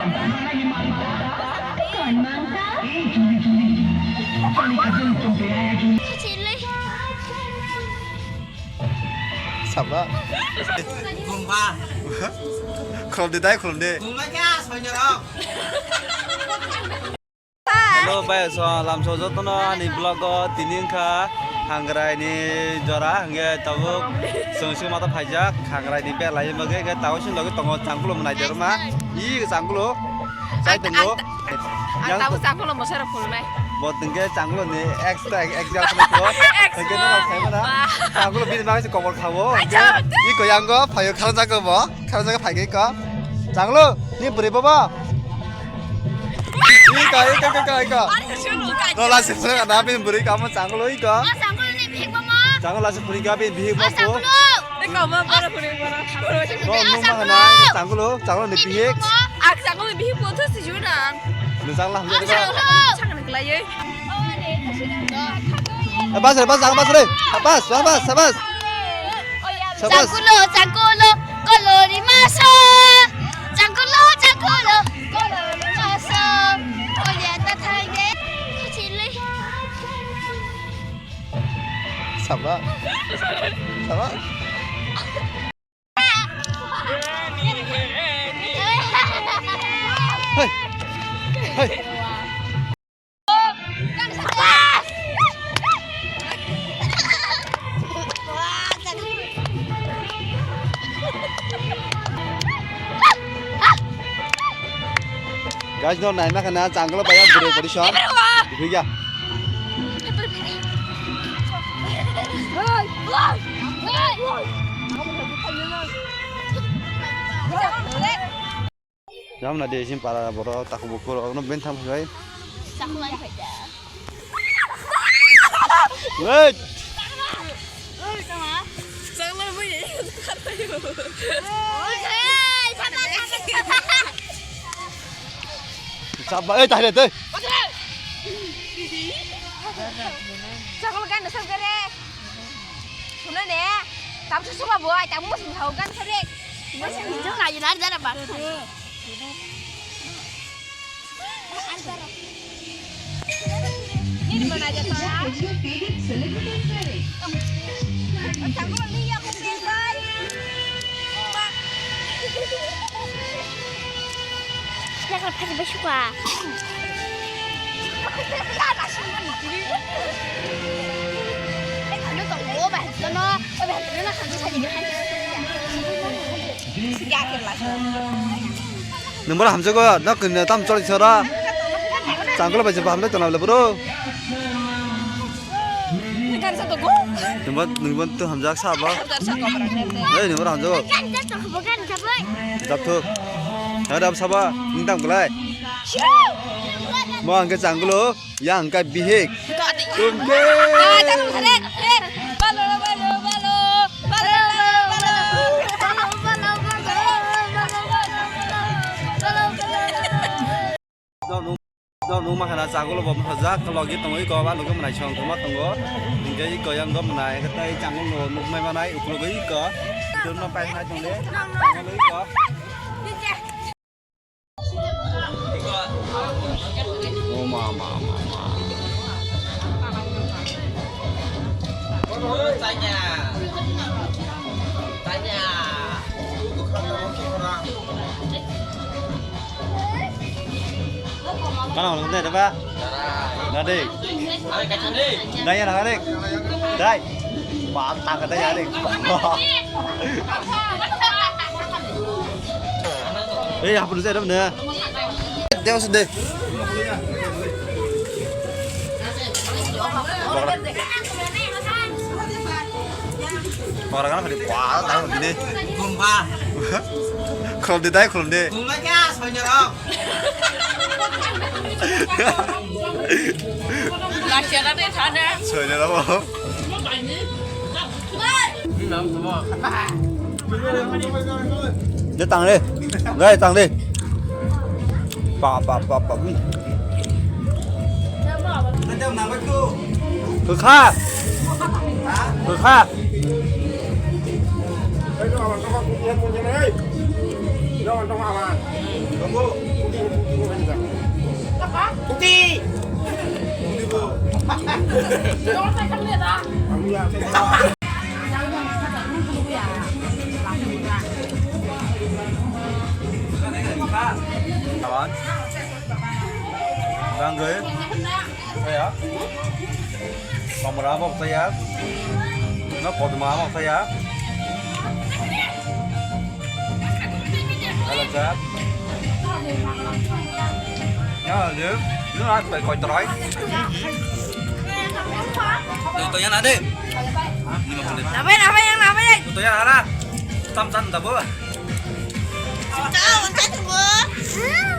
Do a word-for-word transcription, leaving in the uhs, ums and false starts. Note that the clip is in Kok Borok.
Saba. Khulumdi dai, khulumdi. Hello, bai, so, lamso jotono ani vlog o tini wngkha Hangrai ni jora, hingke tabuk chwng sima ta phaijak, Hangrai ni belai bagwi, hingke tabuk chwng logi tongo Changkulo mwnai derma. I Changkulo. Chai tongo. Ang tabuk Changkulo mosa rok phulnai. Bo tongke Changkulo ni ex ta ex girlfriend ko. Ex hingke no bo. Sai mana? Ba. Changkulo bini bagwi se kobor khabo. Acha. Hingke i ko yango phayo khara jago bo. Khara jago phai ke ko. Changkulo ni bwrwi bobo. Ika, ika, ika, ika, ika. Nola sipsok ana bin bwrwi kamo Changkulo ika. O Changkulo ni bihik bomo. Changkulo la sipsok ika bin bihik bomo. O Changkulo. Ika ma bara bwrwi bara. No, no ma hana Changkulo, Changkulo ni bihik. Ak Changkulo ni bihik bo thu si juna. Ni Changkulo hamjak. O Changkulo. Changkulo ni klai. Eh, bas re, bas, bas re. Bas, bas, bas, bas. Sabas. Changkulo, Changkulo, kolori maso. Changkulo, Changkulo, kolori maso. Olia ta thai de. Chili. Sabas. Sabas. Hey. Hey. Guys, no naima khana Changkulo bai bwrwi position. Bwrwi ya. Jamna de isin para boro taku bukur no ben tham khai. Wait. Saba, eh, tahle te. Chakma gan sab gare. Suna ne. Tam su suba boy, tam mo sun hau gan sab rek. Mo sun jong ayu nar dara ba. Nwng bono hamjago, nok kwnwi tam choli sora. Changkulo bai se baham dai tona bole bro. Nwng bo, nwng bo to hamjak sa bo. Ei, nwng bono hamjago. Jap thuk. Ada saba, nwng tam kwlai. Mo hwnkhe Changkulo. Yang ka bihik. Tumke. Dok nung, dok nung makhana Changkulo bo mthajak, logi tongwi ko ba logi mwnai song tongma tongo. Hingke iko yang go mwnai, hingke tai Changkulo nukmai manai, ukulugwi iko. Jono pai hai tongde. Tongwi ko. O ma, ma, ma, ma. Kana orang tu apa? Nadi. Daya nak ni. Dai. Ba, tak ada ya ni. Eh, apa tu saya dah mana? Dia masuk deh. Orang kan pada kuat tahu gini. Gumpa. Kalau dia tanya kalau dia. Gumpa kya? Soalnya apa? Dia tang deh. Gai tang deh. Pa pa pa pa. Kekha. Kekha. Awan. Rangge. Saya. Kamera apa saya? No, kodma apa saya? Hello, sir. Ya, sir. Ini lah, koi, koi terai. Tuh, tuh, yang ada. Ini maksudnya. Apa ya, apa ya, apa ya? Tuh, tuh, yang ada. Tam, tam, tak boleh. Kau, entah tu, Bu.